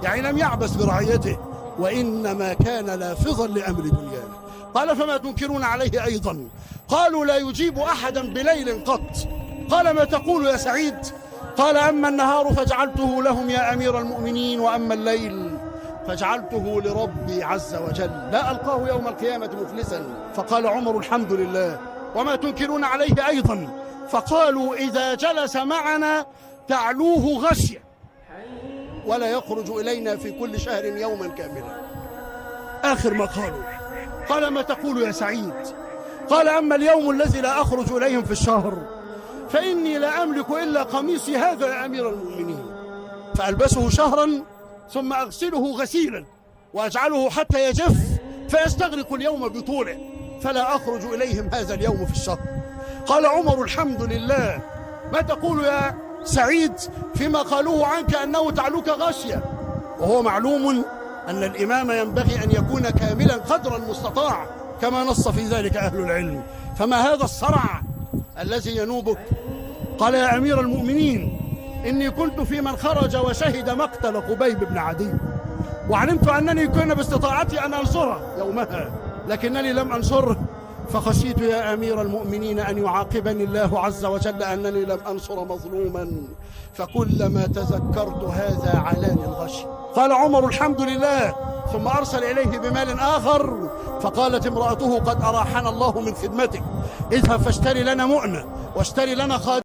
يعني لم يعبث برعيته، وإنما كان لافظا لأمر دنياه. قال فما تنكرون عليه أيضا؟ قالوا لا يجيب أحدا بليل قط. قال ما تقول يا سعيد؟ قال أما النهار فجعلته لهم يا أمير المؤمنين، وأما الليل فجعلته لربي عز وجل، لا ألقاه يوم القيامة مفلسا. فقال عمر الحمد لله. وما تنكرون عليه أيضا؟ فقالوا إذا جلس معنا تعلوه غشية ولا يخرج إلينا في كل شهر يوما كاملا. آخر ما قالوا. قال ما تقول يا سعيد؟ قال أما اليوم الذي لا أخرج إليهم في الشهر فإني لا أملك إلا قميصي هذا يا أمير المؤمنين، فألبسه شهرا ثم أغسله غسيلا وأجعله حتى يجف فيستغرق اليوم بطوله، فلا أخرج إليهم هذا اليوم في الشهر. قال عمر الحمد لله. ما تقول يا سعيد فيما قالوه عنك أنه تعلوك غاشية؟ وهو معلوم أن الإمام ينبغي أن يكون كاملا قدر المستطاع كما نص في ذلك أهل العلم. فما هذا الصرع الذي ينوبك؟ قال يا أمير المؤمنين إني كنت في من خرج وشهد مقتل قبيب بن عدي، وعلمت أنني كان باستطاعتي أن أنصره يومها، لكنني لم أنصره، فخشيت يا أمير المؤمنين أن يعاقبني الله عز وجل أنني لم أنصر مظلوما، فكلما تذكرت هذا علاني الغش. قال عمر الحمد لله. ثم أرسل إليه بمال آخر، فقالت امرأته قد أراحنا الله من خدمتك، اذهب فاشتري لنا مؤنة واشتري لنا خادم